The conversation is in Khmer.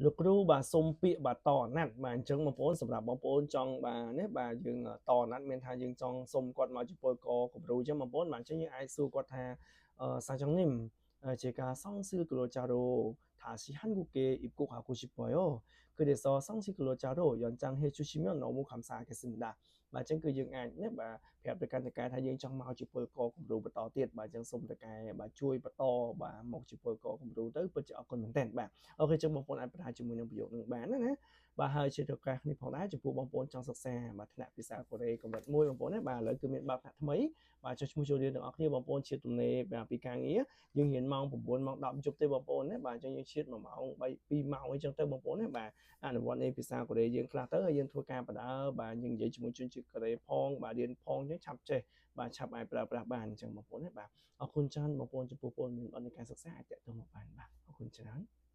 លោកគ្រូបាទសុំពាក្យបាទតណាត់បាទអញ្ចឹងបងប្អូនសម្រាប់បងប្អូនចង់បាទនេះបាទយើងតណាត់មានថាយើងចង់សុំគាត់មកជាពលករគំរូអញ្ចឹងបងប្អូនបាទអញ្ចឹងយើងអាចសួរគាត់ថាសាចង់នេះ 제가 성실 근로자로 다시 한국에 입국하고 싶어요. 그래서 성실 근로자로 연장해 주시면 너무 감사하겠습니다. បាទអញ្ចឹងគឺយើងអាចណាបាទប្រាប់ទៅកាន់តកែថាយើងចង់មកជាពលករគំរូបន្តទៀតបាទអញ្ចឹងសូមតកែបាទជួយបន្តបាទមកជាពលករគំរូទៅពិតជាអរគុណមែនទែនបាទអូខេអញ្ចឹងបងប្អូនអាចប្រើជាមួយនឹងប្រយោគនឹងបានណាណាបាទហើយជាឱកាសនេះផងដែរចំពោះបងប្អូនចង់សិក្សាបាទថ្នាក់ភាសាកូរ៉េកម្រិត1បងប្អូនណាបាទឥឡូវគឺមានបើកថ្នាក់ថ្មីបាទចុះឈ្មោះចូលរៀនទាំងអស់គ្នាបងប្អូនជាទំនេរបាទពីការងារយើងរៀនម៉ោង9ម៉ោង10យប់ទេបងប្អូនណាបាទអញ្ចឹងយើងឈៀត1ម៉ោង3 2ម៉ោងអីចឹងទៅបងប្អូនណាបាទអនុវត្តនៃភាសាកូរ៉េយើងខ្លះទៅហើយយើងធ្វើការបដើបាទយើងនិយាយជាមួយជនជាតិកូរ៉េផងបាទរៀនផងអញ្ចឹងឆាប់ចេះបាទឆាប់អាចប្រើប្រាស់បានអញ្ចឹងបងប្អូនណាបាទអរគុណច្រើនបងប្អូនចំពោះព័ត៌មានអន្តរការសិក្សាអាចតាក់ទងមកបានបាទអរគុណច្រើន។